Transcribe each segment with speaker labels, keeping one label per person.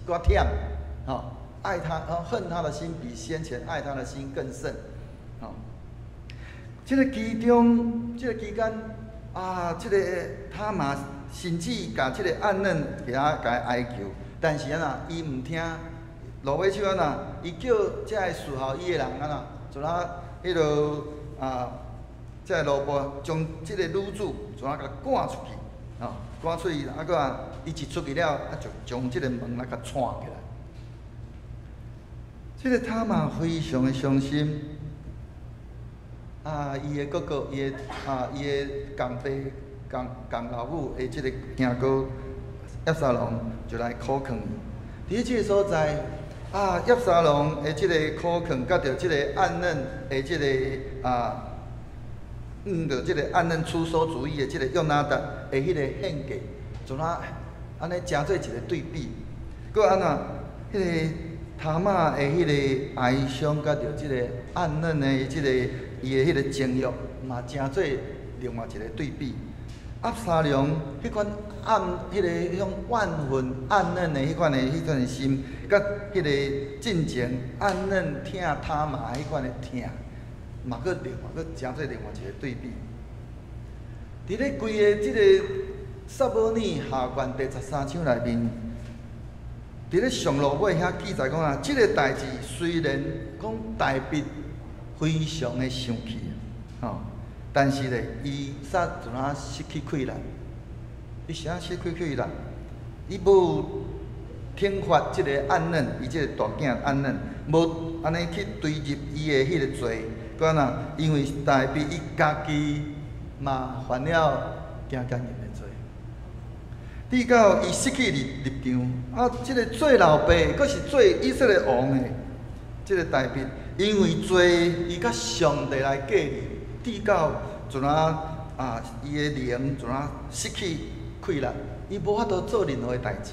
Speaker 1: 寡忝，吼，愛他，恨他的心比先前愛他的心更甚，吼。這个其中，這个期間，啊，這个他瑪甚至共這个暗嫩佇遐共伊哀求，但是按怎，伊毋聽，落尾手按怎，伊叫這个侍候伊的人按怎，就怎彼落啊，這个奴僕將這個女子怎啊共趕出去，吼，趕出去，啊閣啊，伊一出去了，啊就將這个門來共閂起來。這个他瑪非常的傷心，啊，伊的哥哥，伊的啊，伊的共爸共共老母的這个兄哥押沙龍就來苦勸伊。佇這个所在，啊，押沙龍的這個苦勸，佮著這个暗嫩的這个啊，向著這個暗嫩出餿主意的這個約拿達的彼個獻計，怎啊按呢成做一個對比？閣按怎，彼个他瑪的彼个哀傷，佮著這个暗嫩的這個伊的彼個情欲，嘛成做另外一個對比。押沙龍彼款暗、彼个彼種怨恨暗嫩的彼款的心，佮彼个進前暗嫩疼他瑪彼款的疼，嘛閣另外閣成做另外一個對比。佇咧規个這个撒母耳下卷第十三章內面，佇咧上落尾遐記載講啊，這个代誌雖然講大衛非常的生氣，吼，但是咧，伊煞怎啊失去氣力？伊是按怎失去氣力？伊無懲罰這个暗嫩，伊這个大囝暗嫩，無按呢去追入伊的彼个罪，閣按怎？因為大衛伊家己嘛犯了行姦淫的罪，直到伊失去立立場，啊，這个做老爸，閣是做以色列王的這个大衛，因為罪，伊佮上帝來隔離，直到陣啊啊，伊的靈陣啊失去氣力，伊無法度做任何的代誌。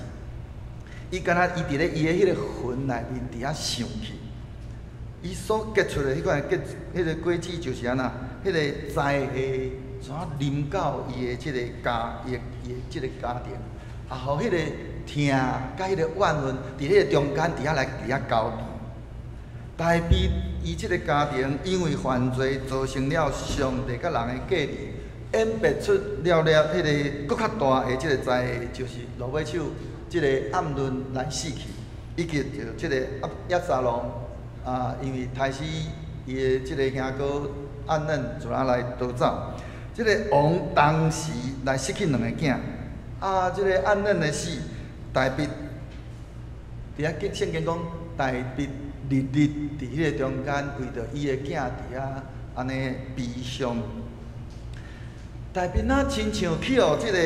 Speaker 1: 伊敢若伊佇咧伊的彼個墳內面佇遐想氣，伊所結出的彼款結，彼个果子就是按怎，彼个災禍怎臨到伊的這个家，伊的這个家庭，啊，予彼个疼佮彼个怨恨佇彼个中間佇遐來佇遐交纏。大衛伊這个家庭因為犯罪造成了上帝佮人的隔離，演變出了了彼个閣較大的這个災禍，就是落尾手這个暗嫩來死去，以及就這個押沙龍啊，因為刣死伊的這个兄哥暗嫩，就按來逃走。這个王同時來失去兩个囝，啊，這个暗嫩的死，大衛佇遐經聖經講，大衛日日佇彼個中間為著伊的囝佇遐按呢悲傷。大衛若親像去予這个，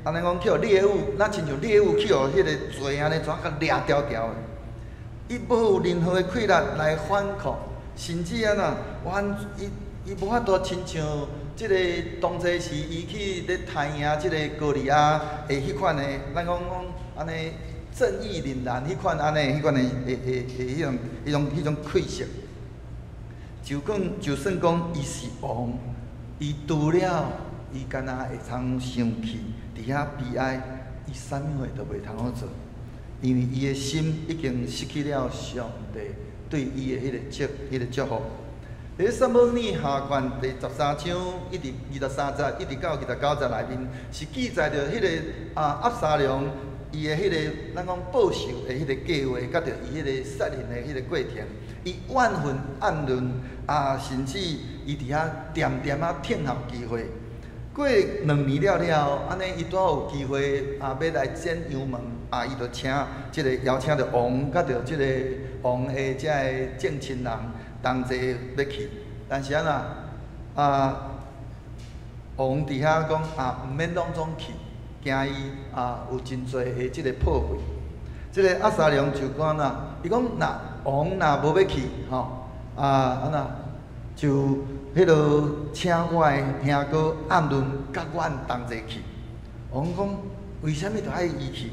Speaker 1: 按呢講去予獵物，若親像獵物去予彼个罪按呢怎共掠牢牢的，伊無有任何的氣力來反抗，甚至按怎，完伊伊無法度親像這个當初時伊去咧刣贏這个歌利亞的彼款的，咱講講按呢正義凜然彼款按呢彼款的彼種彼種彼種氣勢。就講就算講伊是王，伊除了伊敢若會通生氣，佇遐悲哀，伊啥物貨都袂通好做，因為伊的心已經失去了上帝對伊的彼個祝福。佇撒母耳下卷第十三章一直23節，一直到29節內面，是記載著彼个啊押沙龍伊的彼個咱講報仇的彼個計劃，佮著伊彼個殺人的彼個過程。伊怨恨暗嫩啊，甚至伊佇遐恬恬仔等候機會。過2年了了，按呢伊拄好有機會啊，欲來剪羊毛啊，伊就請這个邀請著王，佮著這个王的這个眾親人同齊欲去。但是按怎啊，王佇遐講啊，毋免攏總去，驚伊啊有真濟的這个破費。這个押沙龍就講啦，伊講若王若無欲去吼，啊按怎就彼落請我的兄哥暗嫩佮阮同齊去。王講為啥物著愛伊去？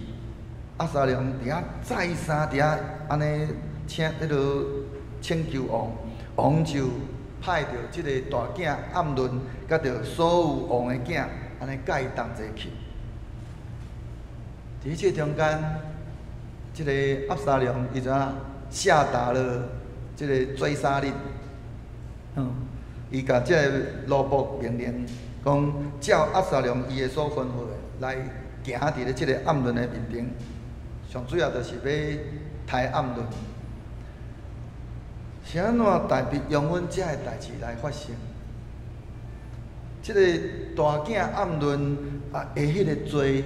Speaker 1: 押沙龍佇遐再三佇遐按呢請彼落請求王，王就派著這个大囝暗嫩佮著所有王的囝按呢佮伊同齊去。佇這中間，這个押沙龍伊就按怎下達了這个追殺令，伊共這个奴僕命令，講照押沙龍伊的所吩咐的來行佇咧這个暗嫩的面前，上主要就是欲刣暗嫩。是按怎大衛容忍這个代誌來發生？這个大囝暗嫩啊，的彼个罪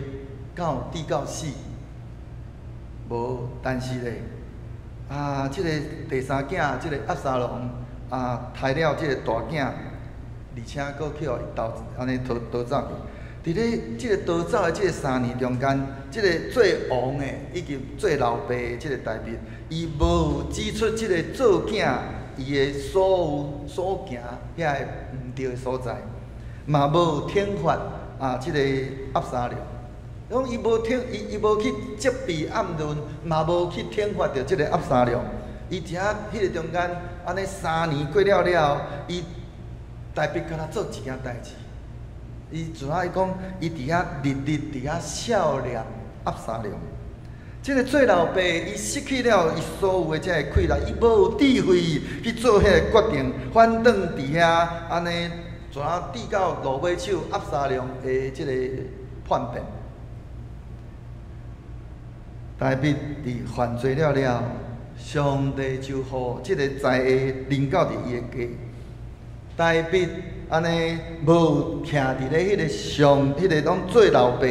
Speaker 1: 敢有致到死？無，但是咧，啊，這个第三囝，這个押沙龍啊，刣了這个大囝，而且閣去予伊逃，按呢逃逃走去。佇咧這个逃走的這个3年中間，這个做王的以及做老爸的這个大衛，伊無指出這个做囝伊的所有所行遐个毋對的所在，嘛無懲罰啊，這个押沙龍。講伊無懲，伊伊無去責備暗嫩，嘛無去懲罰著這个押沙龍。伊佇遐彼个中間，按呢三年過了了後，伊大衛敢若做一件代誌。伊怎啊？伊講，伊佇遐日日佇遐數念押沙龍。這个做老爸，伊失去了伊所有的這个氣力，伊無有智慧去做彼个決定，反轉佇遐按呢，怎啊致到落尾手押沙龍的這个叛變。大衛佇犯罪了了，上帝就予這个災禍臨到佇伊的家。大衛按呢無徛佇咧彼个上，彼个講做老爸，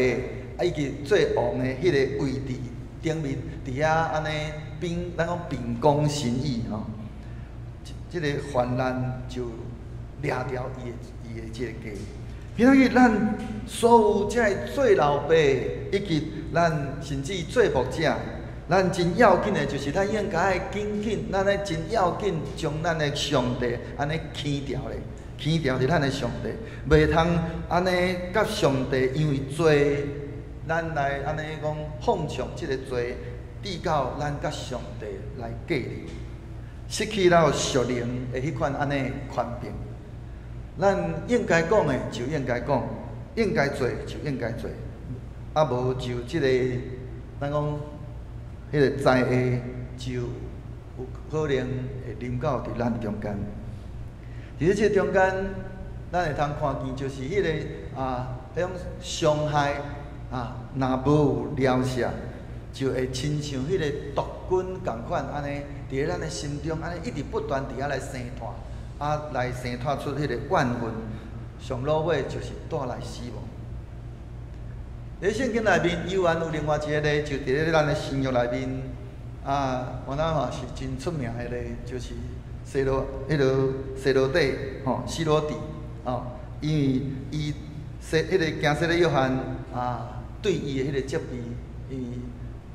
Speaker 1: 啊以及做王的彼个位置頂面，佇遐按呢秉，咱講秉公行義吼。這個患難就掠牢伊的這個家。今仔日咱所有這个做老爸，以及咱甚至做牧者，咱真要緊的就是咱應該愛緊緊，咱愛真要緊將咱的上帝按呢牽牢咧，牽牢佇咱的上帝，袂通按呢佮上帝因為罪，咱來按呢講放縱這個罪，致到咱佮上帝來隔離，失去了屬靈的彼款按呢權柄。咱應該講的就應該講，應該做就應該做，啊無就這個，咱講彼個災禍就有可能會臨到佇咱中間。佇咧這個中間，咱會通看見就是彼個啊，彼種傷害啊，若無療赦，就會親像彼個毒菌仝款按呢，佇咧咱的心中按呢一直不斷佇遐來生湠。啊，來生湠出彼個怨恨，上落尾就是帶來死亡。佇聖經內面，猶原有另外一個例，就佇咧咱的新約內面，啊，我諗嘛是真出名的例，就是西羅，彼个西羅底，吼，西羅底，吼，因為伊洗彼个行洗禮約翰啊，對伊的彼個責備，因為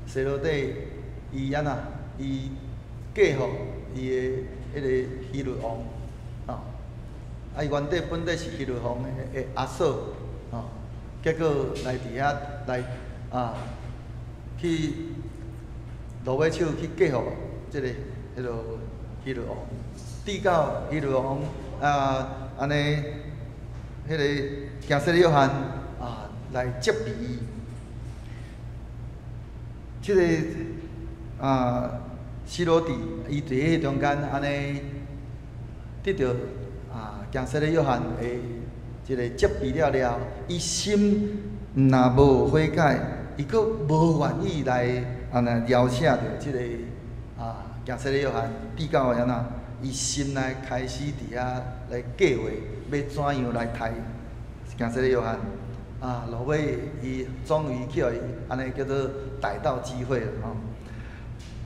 Speaker 1: 西羅底伊按怎，伊嫁予伊的彼個希律王。啊！伊原底本底是希律王的阿嫂，吼，結果來佇遐來啊，去落尾手去嫁予這个彼个希律王，直到希律王啊，按呢，彼个行洗禮約翰啊來責備伊，這个啊西羅底伊佇彼中間按呢得著。啊，行洗禮約翰的這個責備了了，伊心若無悔改，伊閣無願意來按呢饒赦著這個啊，行洗禮約翰，直到按怎，伊心內開始佇遐來計劃，欲怎樣來刣行洗禮約翰。啊，落尾伊終於去予伊按呢叫做逮到機會了吼。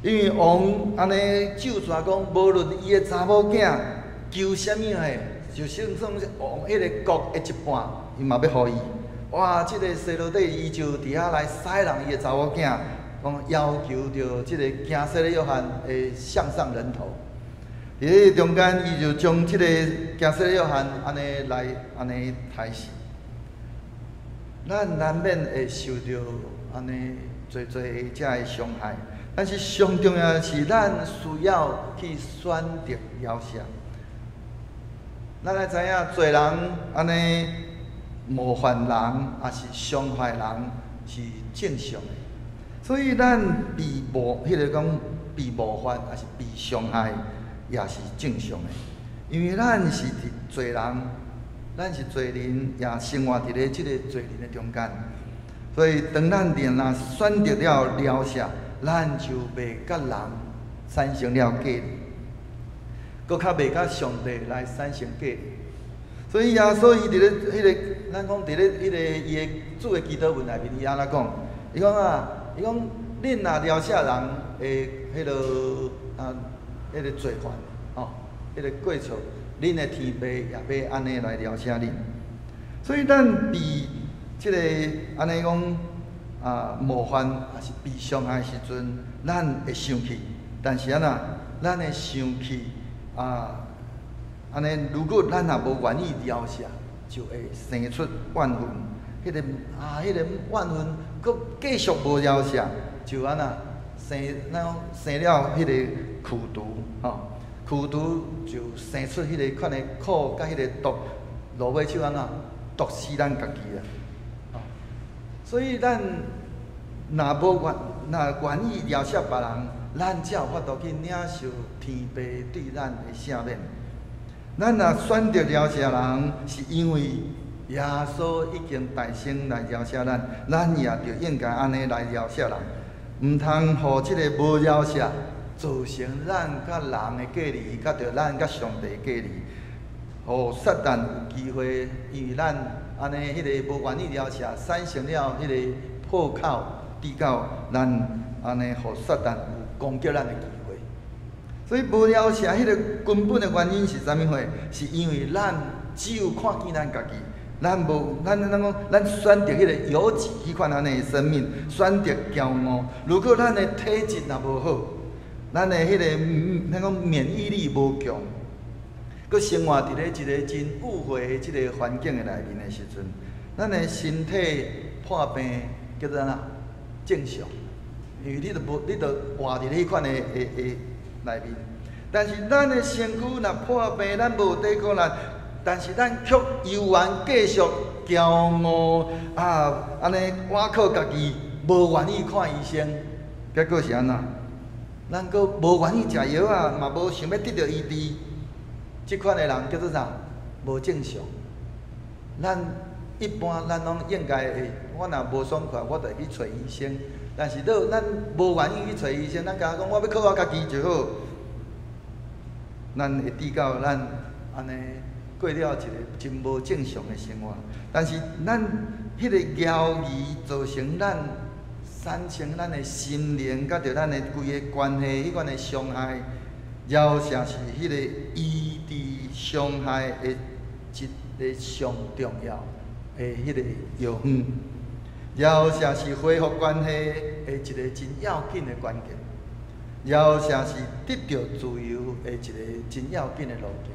Speaker 1: 因為王按呢咒詛講，無論伊的查某囝求啥物的，就算算是王彼个國的一半，伊嘛欲予伊。哇！這个西羅底伊就佇遐來使弄伊的查某囝，講要求著這个行洗禮約翰的項上人頭。佇咧中間，伊就將這个行洗禮約翰按呢來按呢刣死。咱難免會受著按呢濟濟的這个傷害，但是上重要的是，咱需要去選擇饒赦。咱愛知影，濟人按呢冒犯人，抑是傷害人是正常的。所以咱被冒，彼个講被冒犯，抑是被傷害，也是正常的。因為咱是佇罪人，咱是罪人，也生活佇咧這个罪人的中間。所以當咱若選擇了饒赦，咱就袂佮人產生了隔離，閣較袂佮上帝來產生隔離。所以耶穌伊佇咧彼个，咱講佇咧彼个伊的主的祈禱文內面，伊按怎講？伊講啊，伊講恁若饒赦人的彼个啊，彼个罪犯，吼，彼个過錯，恁的天父也欲按呢來饒赦恁。所以咱被這个按呢講啊冒犯，抑是被傷害的時陣，咱會生氣。但是按怎，咱會生氣啊，按呢，如果咱若無願意饒赦，就會生出怨恨。彼个啊，彼个怨恨，閣繼續無饒赦，就按怎生，咱講生了彼個苦毒，吼，苦毒就生出彼个款的苦，佮彼个毒，落尾手按怎毒死咱家己啊！吼，所以咱若無願，若願意饒赦別人，咱才有法度去領受天父對咱的赦免。咱若選擇饒赦人，是因為耶穌已經代先來饒赦咱，咱也著應該按呢來饒赦人，毋通予這个無饒赦造成咱佮人的隔離，佮著咱佮上帝的隔離，予撒旦有機會，因為咱按呢彼个無願意饒赦，產生了彼个破口，直到咱按呢予撒旦有攻擊咱的機會。所以無饒赦彼個根本的原因是啥物貨？是因為咱只有看見咱家己。咱無，咱咱講，咱選擇彼个由己彼款按呢的生命，選擇驕傲。如果咱的體質若無好，咱的彼个咱講免疫力無強，閣生活佇咧一个真污穢的這个環境的內面的時陣，咱的身體破病叫做按怎？正常，因為你著無，你著活佇彼款的的的內面。但是咱的身軀若破病，咱無抵抗力。但是咱卻猶原繼續驕傲啊！按呢倚靠家己，無願意看醫生，結果是按怎？咱閣無願意食藥啊，嘛無想欲得著醫治，這款的人叫做啥？無正常。咱一般咱攏應該會，我若無爽快，我就會去揣醫生。但是若咱無願意去揣醫生，咱敢若講我欲靠我家己就好。咱會拄到咱按呢過了一个真無正常的生活，但是咱彼个驕傲造成咱產生咱的心靈佮著咱的規个關係，彼款的傷害，饒赦是彼個醫治傷害的一个上重要的彼个藥方，饒赦是恢復關係的一个真要緊的關鍵，饒赦是得著自由的一个真要緊的路徑。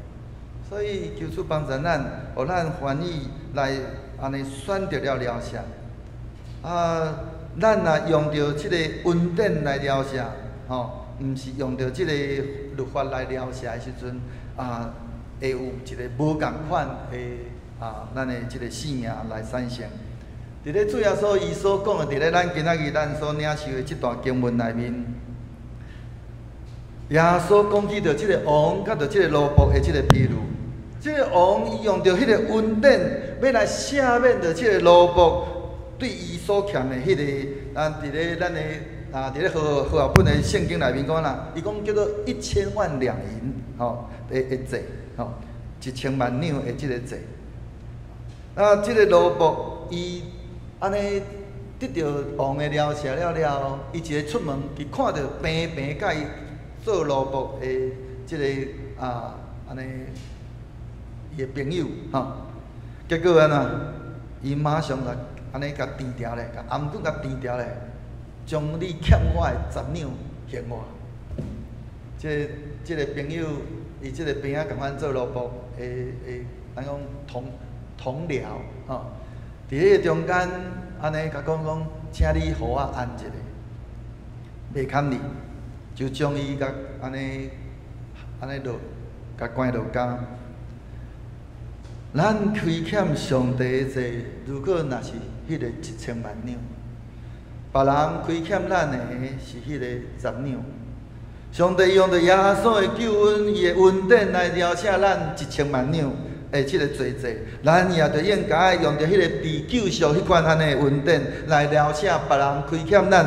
Speaker 1: 所以求主幫助咱，予咱歡喜來按呢選擇了饒赦。啊，咱若用著這个恩典來饒赦，吼，毋是用著這个律法來饒赦的時陣，啊，會有一个無仝款的啊，咱的這个生命來產生。佇咧主耶穌伊所講的，佇咧咱今仔日咱所領受的這段經文內面，耶穌講起著這个王佮著這个奴僕的這个比喻。這个王伊用著彼个恩典，欲來赦免著這个奴僕對伊所欠的彼个，咱佇咧咱的啊，佇咧和合本的聖經內面講啦，伊講叫做一千萬兩銀，吼的的債，吼一千萬兩的這个債。啊，這个奴僕伊按呢得著王的饒赦了了後，伊一个出門，伊看著平平佮伊做奴僕的這个啊，按呢。伊的朋友，吼，結果按怎？伊馬上共按呢共纏牢咧，共頷頸共纏牢咧，將你欠我的十兩還我。這這个朋友，伊這个邊仔仝款做奴僕的的，咱講同同僚，吼，佇彼个中間按呢共講講，請你予我按一下，袂堪你，就將伊共按呢按呢落，共關落監。咱虧欠上帝的債，如果若是彼个一千萬兩，別人虧欠咱的是彼个十兩。上帝用著耶穌的救恩，伊的恩典來饒赦咱一千萬兩的這个罪債，咱也著應該用著彼个被救贖彼款按呢恩典來饒赦別人虧欠咱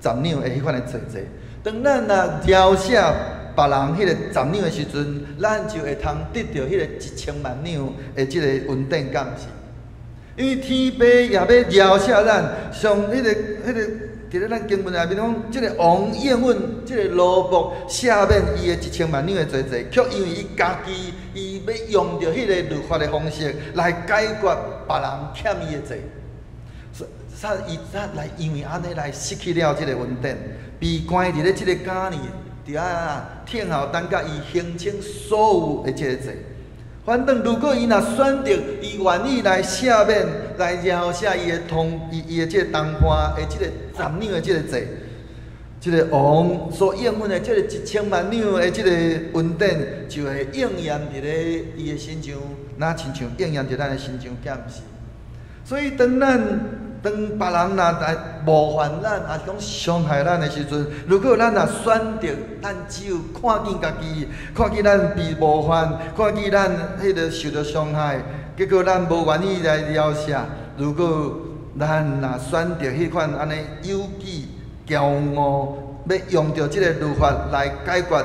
Speaker 1: 十兩的彼款的罪債。當咱若饒赦別人彼個十兩的時陣，咱就會通得著彼個一千萬兩的這个恩典，敢毋是？因為天父也欲饒赦咱，像彼個佇咧咱經文內面講，這个王應允這个奴僕赦免伊的一千萬兩的罪債，卻因為伊家己伊欲用著彼个律法的方式來解決別人欠伊的債，所以伊才來因為按呢來失去了這个恩典，被關佇咧這个監裡，佇遐聽候等甲伊還清所有的這个債。反轉，如果伊若選擇，伊願意來赦免、來饒赦伊的同伊伊的這个同伴的這个十兩的這个債，這个王所應允的這个一千萬兩的這个恩典，就會應驗佇咧伊的身上，若親像應驗佇咱的身上，敢毋是？所以當咱當別人若來冒犯咱，抑是講傷害咱的時陣，如果咱若選擇，咱只有看見家己，看見咱被冒犯，看見咱彼个受著傷害，結果咱無願意來饒赦。如果咱若選擇彼款按呢有己驕傲，欲用著這个律法來解決，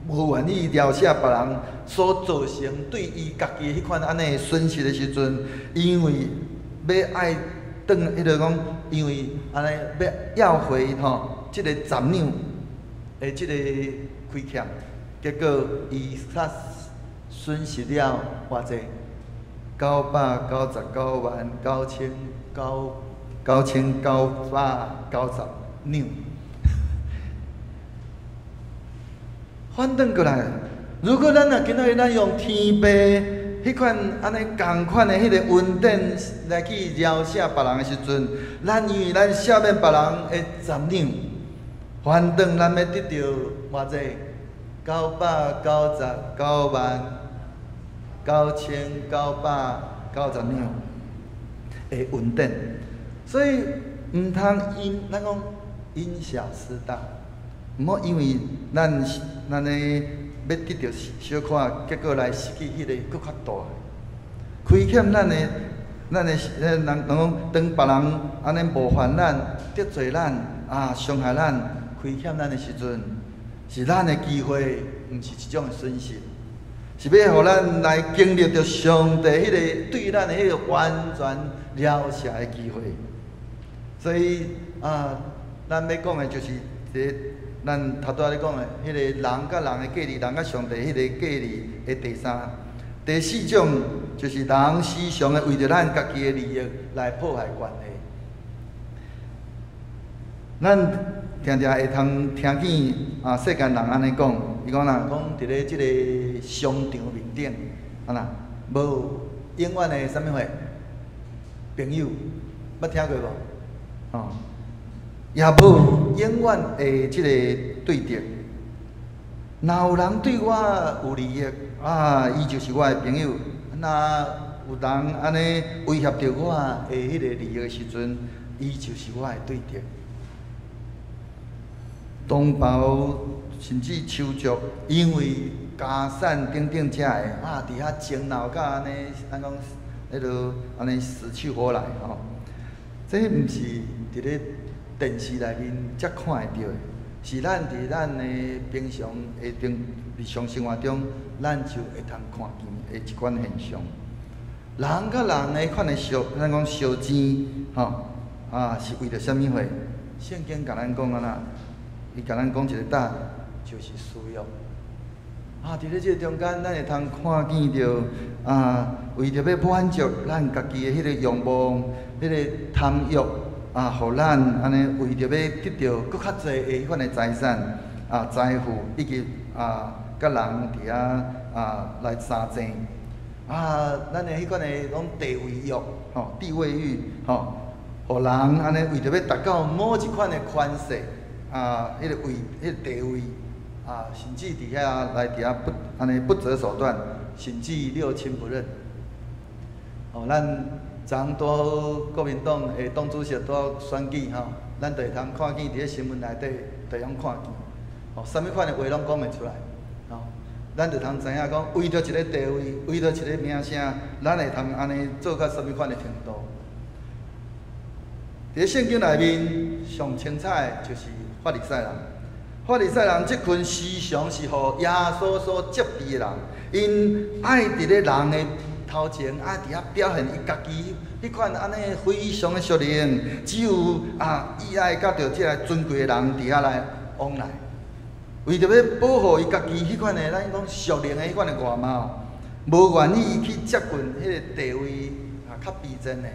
Speaker 1: 無願意饒赦別人所造成對伊家己彼款按呢損失的時陣，因為欲愛轉彼个講，因為按呢欲要回吼，這个十兩的這个虧欠，結果伊煞損失了偌濟？999萬九千九九千九百九十兩。反轉過來，如果咱若今仔日咱用天父彼款按呢仝款的彼个恩典來去饒赦別人的時陣，咱因為咱赦免別人的十兩，反轉咱欲得著偌濟？999萬9990兩的恩典。所以毋通因咱講因小失大，毋好因為咱咱的欲得著小可，結果來失去彼个閣較大。虧欠咱的，咱的人人講，當別人按呢冒犯咱、得罪咱、啊傷害咱、虧欠咱的時陣，是咱的機會，毋是一種的損失，是欲予咱來經歷著上帝彼个對咱的彼个完全饒赦的機會。所以啊，咱欲講的就是這個咱頭拄仔咧講的，彼個人佮人的隔離，人佮上帝彼个隔離的第三、第四種，就是人時常會為著咱家己的利益來破壞關係。咱定定會通聽見啊，世間人按呢講，伊講啦，講佇咧這个商場面頂，啊若無永遠的啥物貨朋友，捌聽過無？哦，也無永遠的這个對敵。若有人對我有利益，啊，伊就是我的朋友；若有人按呢威脅著我的彼个利益的時陣，伊就是我的對敵。同胞甚至手足，因為家產等等遮的，啊，佇遐爭鬧甲按呢，按講彼落按呢死去活來吼。這毋是佇咧電視內面才看會著的，是咱佇咱的平常的中日常生活中，咱就會通看見的一款現象。人佮人的款的相，咱講相爭吼，啊，是為著啥物貨？聖經共咱講按怎？伊共咱講一個答案，就是私欲。啊，佇咧這個中間，咱會通看見著啊，為著欲滿足咱家己的彼個欲望、彼個貪欲啊，予咱按呢為著欲得著閣較濟的彼款的財產啊、財富，以及啊，佮人佇遐啊來相爭啊，咱的彼款的講地位欲，吼，地位欲，吼，予人按呢為著欲達到某一款的權勢啊，彼個位、彼個地位啊，甚至佇遐來佇遐不按呢不擇手段，甚至六親不認。哦，咱昨昏拄好國民黨的黨主席拄好選舉吼，咱就會通看見佇咧新聞內底就會用看見，吼，啥物款的話攏講會出來，吼，咱就通知影講，為著一个地位，為著一个名聲，咱會通按呢做到啥物款的程度。佇咧聖經內面上精彩的就是法利賽人。法利賽人這群時常是予耶穌所責備的人，𪜶愛佇咧人的頭前，愛佇遐表現伊家己彼款按呢非常的屬靈，只有啊，伊愛佮著這个尊貴的人佇遐來往來，為著欲保護伊家己彼款的咱講屬靈的彼款的外貌，無願意去接近彼个地位啊較卑賤的，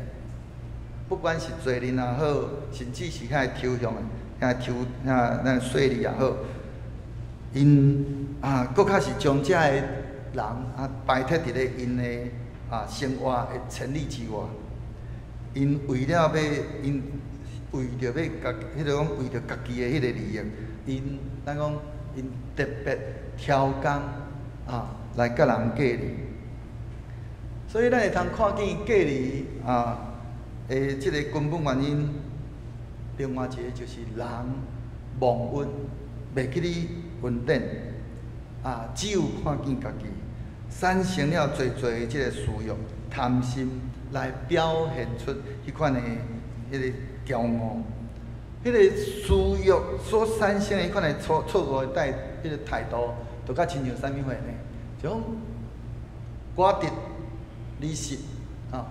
Speaker 1: 不管是罪人也好，甚至是遐抽象的。遐抽遐咱稅吏也好，𪜶啊，閣較是將遮个人啊排斥佇咧𪜶的啊生活的千里之外。𪜶為了欲，𪜶為著欲家，彼个講為著家己的彼個利益，𪜶咱講𪜶特別挑工啊來佮人隔離。所以咱會通看見隔離啊的這个根本原因。另外一个就是人忘恩，袂記得恩典，啊，只有看見家己，產生了濟濟這个私欲、貪心，來表現出彼款的彼个驕傲，彼个私欲所產生的彼款的錯錯誤的態，彼个態度，就佮親像啥物貨呢？就講我得你失，吼，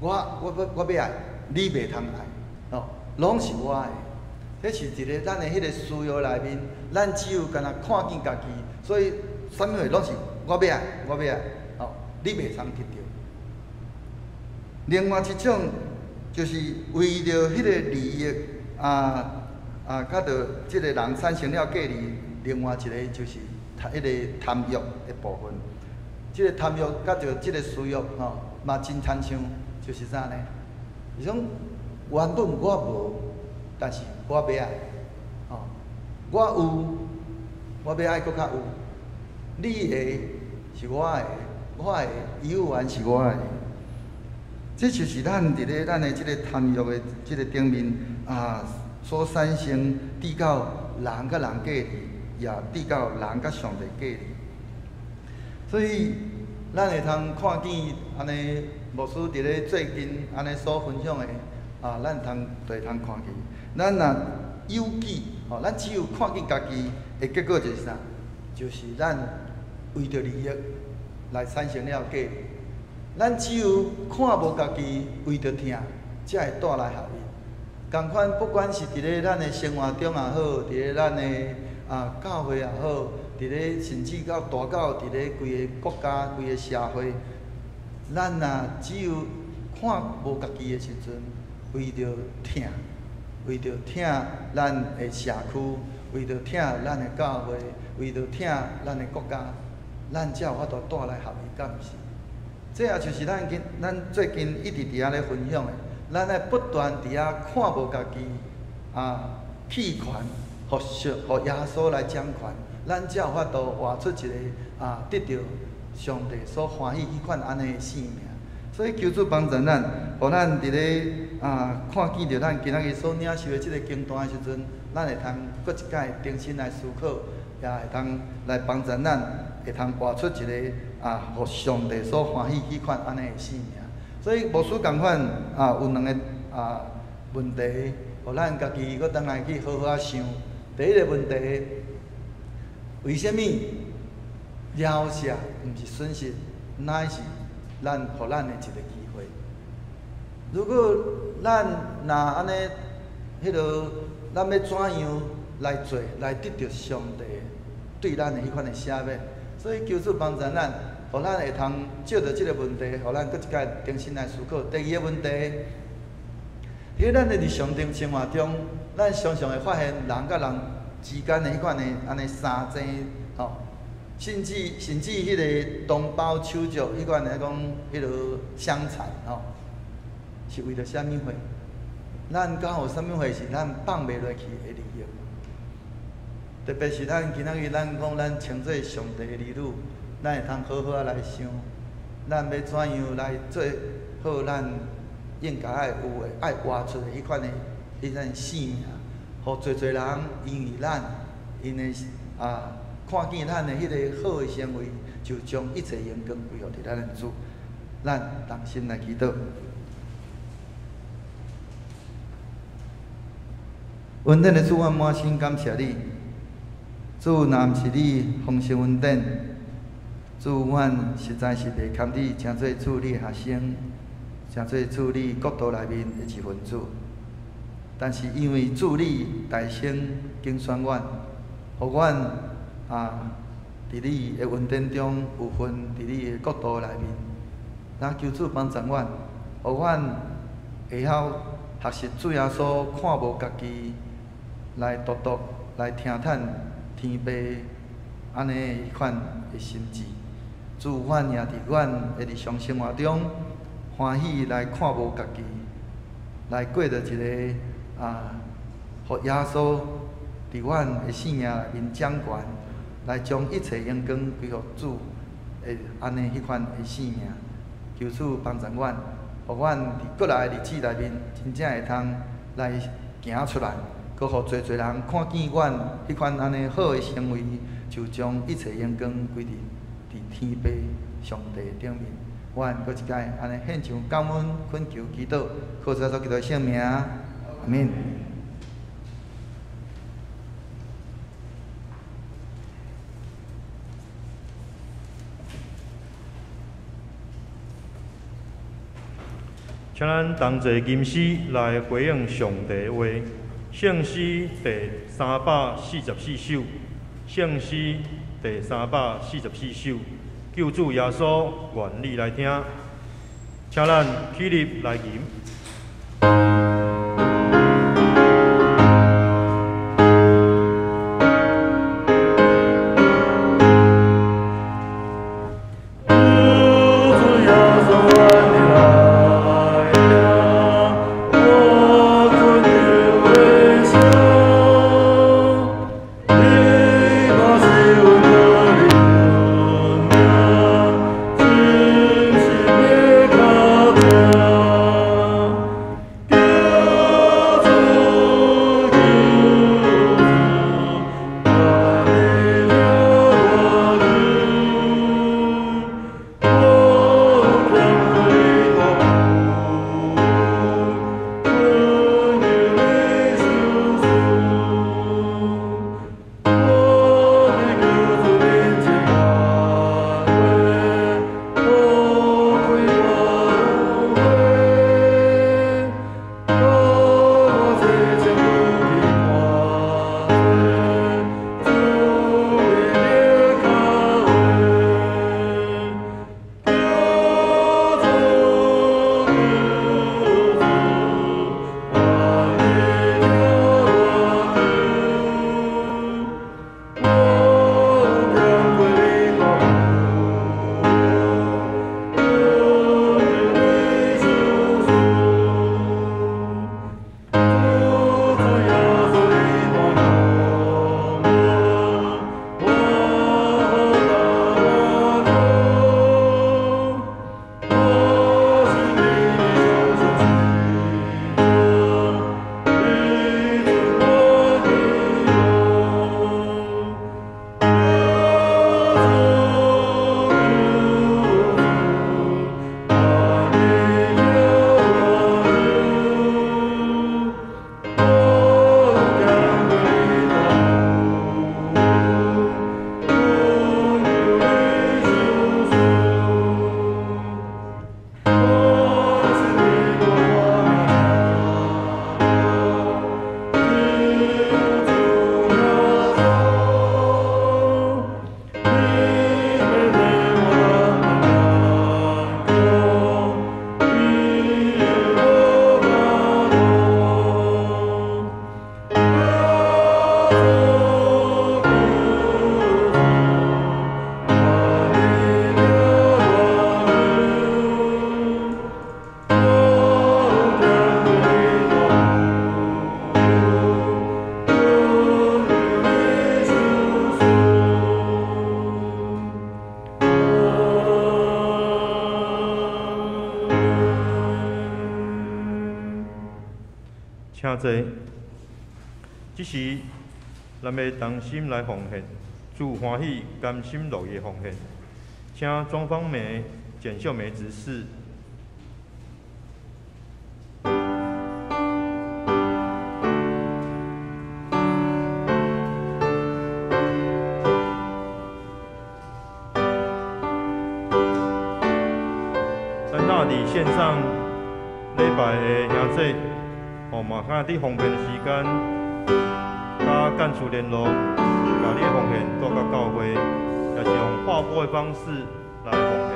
Speaker 1: 我欲愛，你袂通愛，吼。攏是我的，這是一个咱的彼个私欲內面，咱只有干焦看見家己，所以啥物貨攏是我欲愛，我欲愛，吼，你袂通得著。另外一種就是為著彼个利益啊啊，佮著這个人產生了隔離。另外一个就是彼個貪欲的部分，這个貪欲佮著這个私欲吼，嘛真親像，就是啥呢？是講原本我無，但是我欲愛，吼，我有，我欲愛閣較有。你的是我的，我的猶原是我的。這就是咱佇咧咱的這个貪欲的這个頂面啊，所產生致到人佮人隔離，也致到人佮上帝隔離。所以，咱會通看見按呢牧師佇咧最近按呢所分享的。啊，咱通就會通看見，咱若有己，吼，咱只有看見家己的結果就是啥？就是咱為著利益來產生了隔離。咱只有看無家己，為著疼，才會帶來合一。仝款，不管是佇咧咱的生活中也好，佇咧咱的啊教會也好，佇咧甚至到大到佇咧規个國家、規个社會，咱若只有看無家己的時陣，為著疼，為著疼咱的社區，為著疼咱的教會，為著疼咱的國家，咱才有法度帶來合一，敢毋是？這也就是咱今咱最近一直佇遐咧分享的，咱愛不斷佇遐看無家己，啊，棄權，予上予耶穌來掌權，咱才有法度活出一个啊，得著上帝所歡喜彼款按呢的生命。所以求主幫助咱，予咱佇咧啊看見著咱今仔日所領受的這个經段的時陣，咱會通閣一擺重新來思考，也會通來幫助咱，會通活出一个啊，予上帝所歡喜彼款按呢的生命。所以牧師仝款啊，有兩个啊問題，予咱家己閣轉來去好好仔想。第一个問題，為啥物饒恕毋是損失，乃是咱予咱的一个機會？如果咱若按呢，彼落咱欲怎樣來做，來得著上帝對咱的彼款的赦免？所以求主幫助咱，予咱會通藉著這个問題，予咱閣一擺重新來思考。第二个問題，佇咱的日常中生活中，咱常常會發現人佮人之間的彼款的按呢相爭，吼，甚至彼个同胞手足，彼款的講彼落相殘，吼，是為著啥物貨？咱敢有啥物貨是咱放袂落去的利益？特別是咱今仔日咱講咱稱做上帝的兒女，咱會通好好仔來想，咱欲怎樣來做好咱應該愛有的、愛活出的彼款的彼款生命，予濟濟人因為咱𪜶的啊看見咱的彼个好的行為，就將一切榮光歸予佇咱的主。咱同心來祈禱。恩典的主，阮滿心感謝你。主，若毋是你豐盛恩典，主，阮實在是袂堪你成做主你的學生，成做主你國度內面的一份子。但是因為主你大聲揀選阮，予阮啊，佇你的恩典中有份，佇你的國度內面。咱求主幫助阮，予阮會曉學習主耶穌看無家己，來獨獨來聽嘆天父按呢彼款的心志。主，阮也佇阮的日常生活中歡喜來看無家己，來過著一个啊，予耶穌佇阮的生命內面掌權，來將一切榮光歸予主的按呢彼款的生命。求主幫助阮，予阮佇過來的日子內面，真正會通來行出來，閣予濟濟人看見阮彼款按呢好的行為，就將一切榮光歸佇佇天父上帝頂面。阮閣一擺按呢獻上感恩、懇求、祈禱，靠主耶穌基督的聖名，阿們。
Speaker 2: 請咱同齊吟詩來回應上帝的話，聖詩第344首，聖詩第344首，救主耶穌願你來聽，請咱起立來吟。
Speaker 3: 真心的靠近。
Speaker 2: 請坐。這時，咱欲同心來奉獻，主歡喜甘心樂意奉獻。請莊芳梅、簡秀梅執事。咱若佇線上禮拜的兄弟，吼嘛，較佇方便的時間，佮幹事聯絡，共你的奉獻帶到教會，也是用劃撥的方式來奉獻。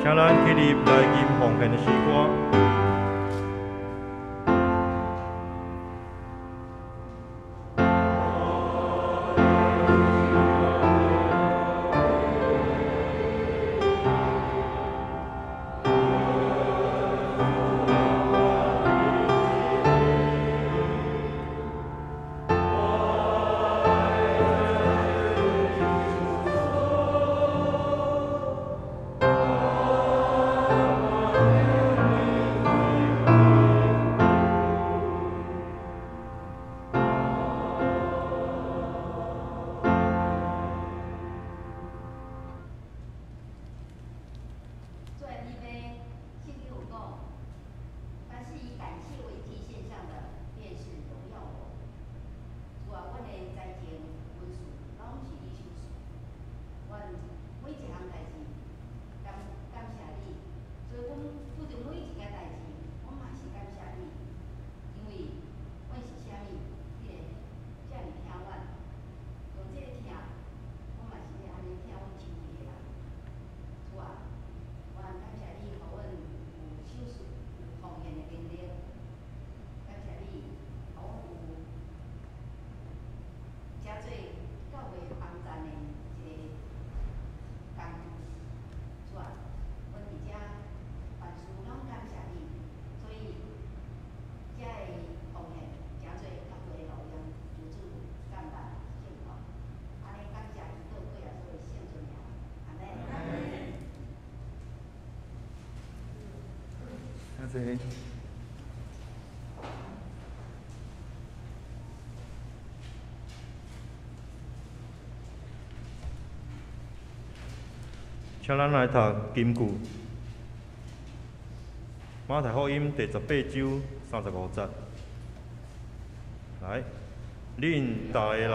Speaker 2: 請咱起立來吟奉獻的詩歌。
Speaker 1: 請
Speaker 2: 咱來讀金句，馬太福音第18章35節。來，恁逐个人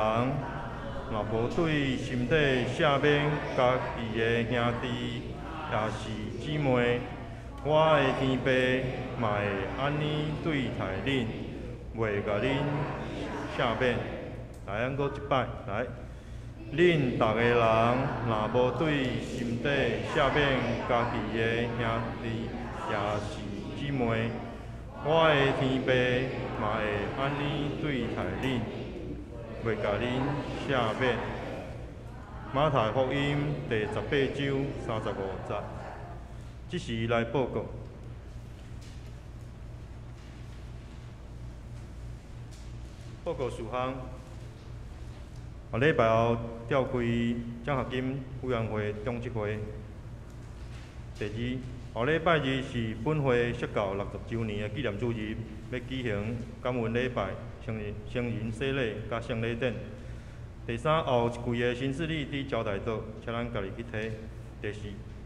Speaker 2: 若無對心底赦免家己的兄弟，抑是姊妹，我的天父嘛會按呢對待恁，袂共恁赦免。來，咱閣一擺來。恁逐个人若無對心底赦免家己的兄弟，抑是姊妹，我的天父嘛會按呢對待恁，袂共恁赦免。馬太福音第18章35節。這時來報告。報告事項。後禮拜後召開獎學金委員會董事會。第二，後禮拜二是本會釋教60週年的紀念主日，欲舉行感恩禮拜、成人洗禮佮聖禮典。第三，後一季的新勢力佇招待桌，請咱家己去提。第四，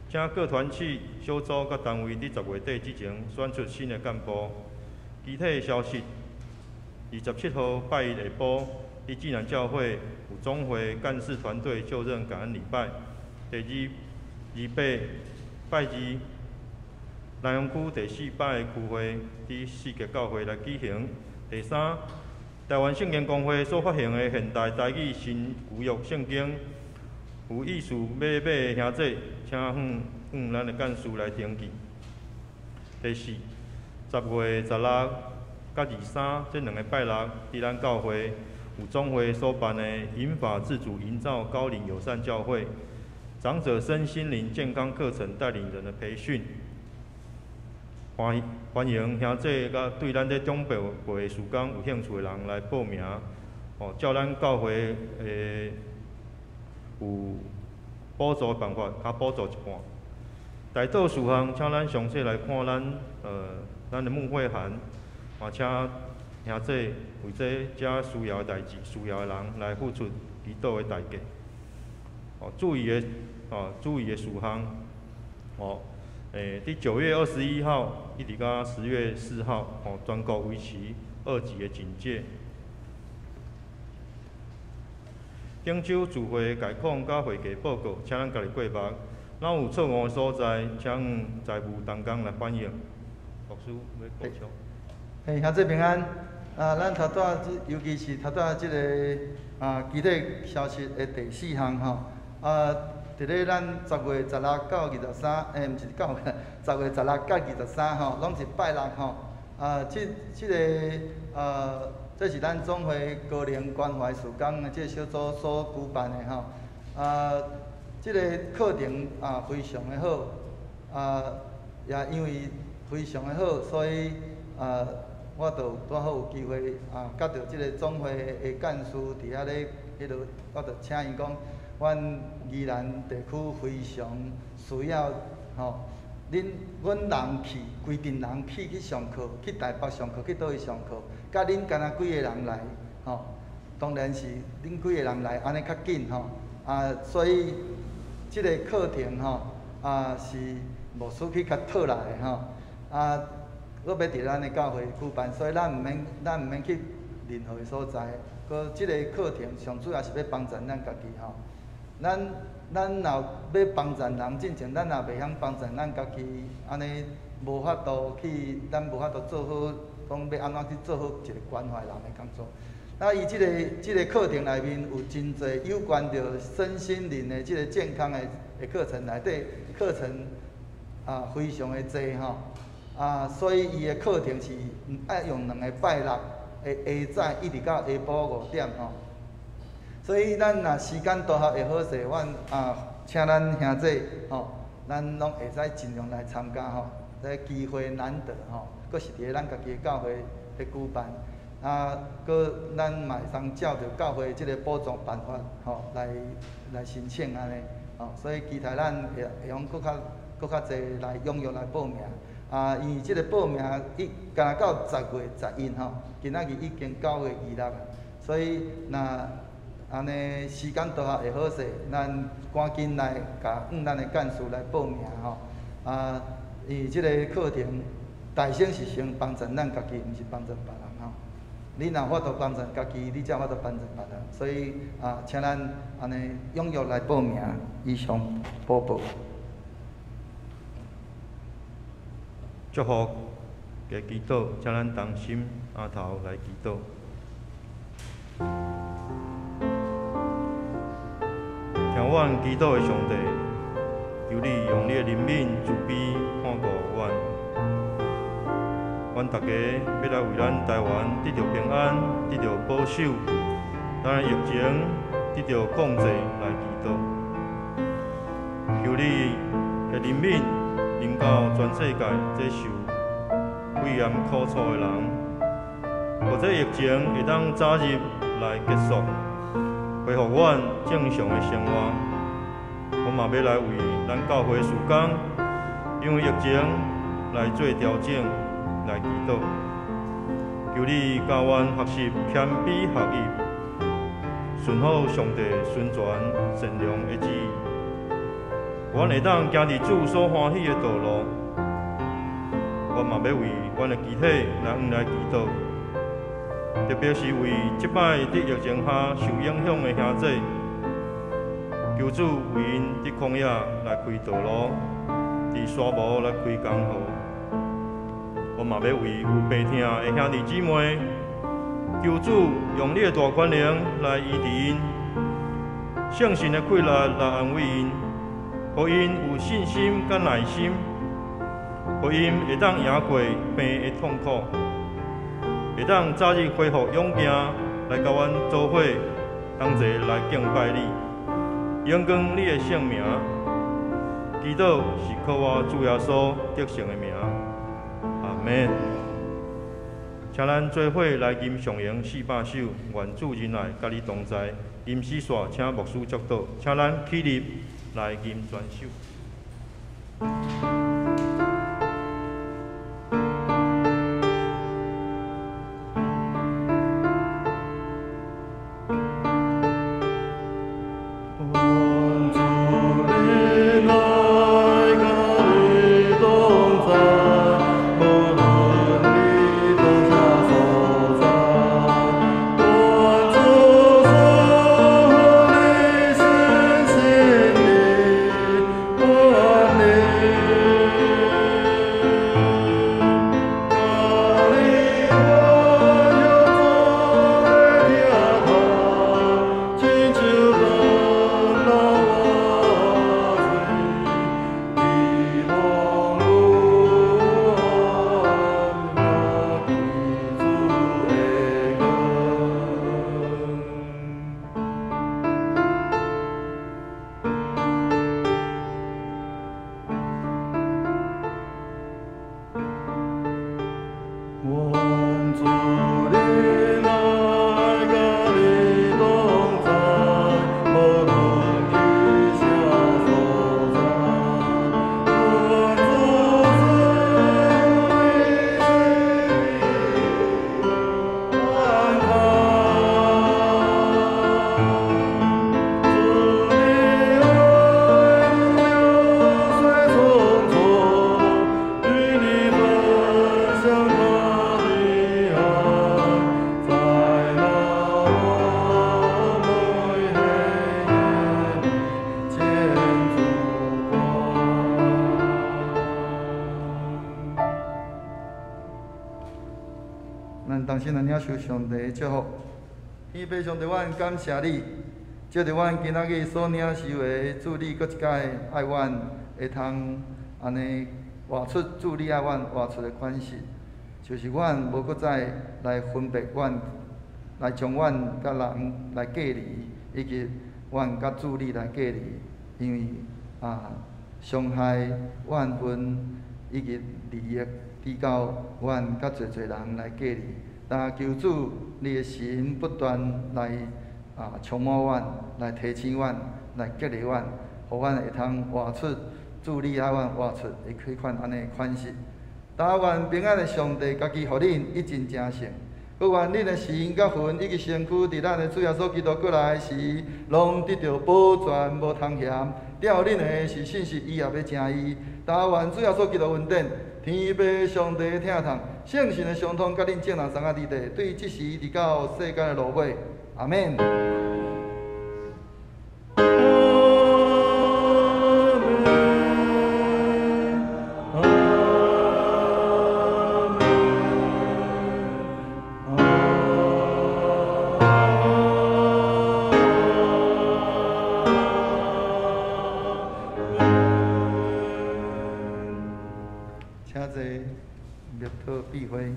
Speaker 2: 請各團契、小組佮單位佇10月底之前選出新的幹部。其他消息，27号拜一下晡，伫济南教会有总会干事团队就任感恩礼拜。第二二八拜二，南阳区第四摆区会伫四杰教会来举行。第三，台湾圣经公会所发行的现代台语新旧约圣经，有意思欲买的兄弟，请向向咱的干事来登记。第四，10月16佮23这两个拜六，伫咱教会有总会所办的银发自主营造高龄友善教会长者身心灵健康课程带领人的培训，欢迎兄弟佮对咱这长辈辈事工有兴趣的人来报名，哦，照咱教会的有补助的办法，较补助一半。代祷事项，请咱详细来看咱的牧会函，嘛请兄弟为这遮需要的代志、需要的人来付出祈祷的代价。哦，注意的事项，哦，伫9月21号一直到10月4号，哦，全国维持二级的警戒。顶周聚会概况佮会计报告，请咱家己过目。若有错误的所在，请财务同工来反映。牧师欲补充。
Speaker 1: 嘿，兄弟平安。啊，咱头拄仔，尤其是头拄仔这个啊，其他消息的第四项吼。啊，伫咧咱10月16到23，毋是到，10月16到23吼，拢是拜六吼。啊，这个啊，这是咱总会高龄关怀事工的这个小组所举办的吼。啊，这个课程啊非常的好，啊，也因为非常的好，所以啊，我就拄好有机会啊，佮著这个总会的干事伫遐咧，彼落，我就请伊讲，阮宜兰地区非常需要吼，阮人去，规阵人去上课，去台北上课，去佗位上课，佮恁干焦几个人来，吼，当然是恁几个人来，按呢较紧吼，啊，所以这个课程吼，啊是牧师去共讨来的吼，啊，阁欲伫咱的教会举办，所以咱毋免去任何的所在。阁这个课程上主要是欲帮助咱家己吼。咱若欲帮助人进前，咱也袂晓帮助咱家己，按呢无法度去，咱无法度做好，讲欲按怎去做好一个关怀人的工作。啊，伊这个课程内面有真济有关著身心灵的这个健康的课程内底，课程啊非常的济吼。啊，所以伊的课程是爱用两个拜六的下早一直到下晡5点吼。所以咱若时间拄合会好势，阮啊请咱兄弟吼，咱拢会使尽量来参加吼。这机会难得吼，阁是伫咧咱家己的教会咧举办。啊，阁咱嘛会当照著教会这个补助办法吼，来申请按呢吼。所以期待咱会用阁较济来踊跃来报名。啊，因为这个报名伊干焦到10月11吼，今仔日已经9月26啊，所以若按呢时间拄合会好势，咱赶紧来共向咱的干事来报名吼。啊，因为这个课程大先是先帮助咱家己，毋是帮助别人吼。你若有法度帮助家己，你才有法度帮助别人。所以啊，请咱按呢踊跃来报名。以上报告。
Speaker 2: 祝福加祈祷，请咱同心阿头来祈祷。听阮祈祷的上帝，求你用你的怜悯慈悲看顾阮。阮大家欲来为咱台湾得著平安、得著保守，咱的疫情得著控制来祈祷。求你的怜悯临到全世界这受肺炎苦楚的人，予这疫情会当早日来结束，恢复阮正常的生活。我嘛欲来为咱教会事工，因为疫情来做调整，来祈祷。求你教阮学习谦卑学习，顺服上帝顺全善良的旨意。阮会当行伫主所欢喜的道路，我嘛欲為阮的肢體來向來祈禱，特別是為這擺佇疫情下受影響的兄弟，求主為𪜶佇曠野來開道路，佇沙漠來開江河。我嘛欲為有病疼的兄弟姊妹，求主用你的大權能來醫治𪜶，聖神的氣力來安慰𪜶，予𪜶有信心佮耐心，予𪜶會當贏過病的痛苦，會當早日恢復勇健，來佮阮做伙同齊來敬拜你，榮光你的聖名。祈禱是靠我主耶穌得勝的名，阿們。請咱做伙來吟上詠400首，願主仁愛佮你同在。吟詩煞，請牧師祝禱，請咱起立來吟全首。
Speaker 1: 同心來領受上帝的祝福。天父上帝，阮感謝你，藉著阮今仔日所領受的主你，閣一擺愛阮會通按呢活出主你愛阮活出的款式，就是阮無閣再來分別阮，來將阮佮人來隔離，以及阮佮主你來隔離，因為傷害怨恨以及利益，直到阮佮濟濟人來隔離。但求主，你的神不斷來充滿阮，來提醒阮，來激勵阮，予阮會通活出主你愛阮活出的彼款按呢款式。但願平安的上帝家己予恁一盡成聖，閣願恁的心佮魂以及身軀，佇咱的主耶穌基督閣來時，攏得著保全無通嫌。疼恁的是信實，伊也欲成伊。但願主耶穌基督恩典，天父上帝的疼痛，聖神的相通，佮恁眾人三個佇地，對這時直到世間的落尾，阿們。請坐，默禱閉會。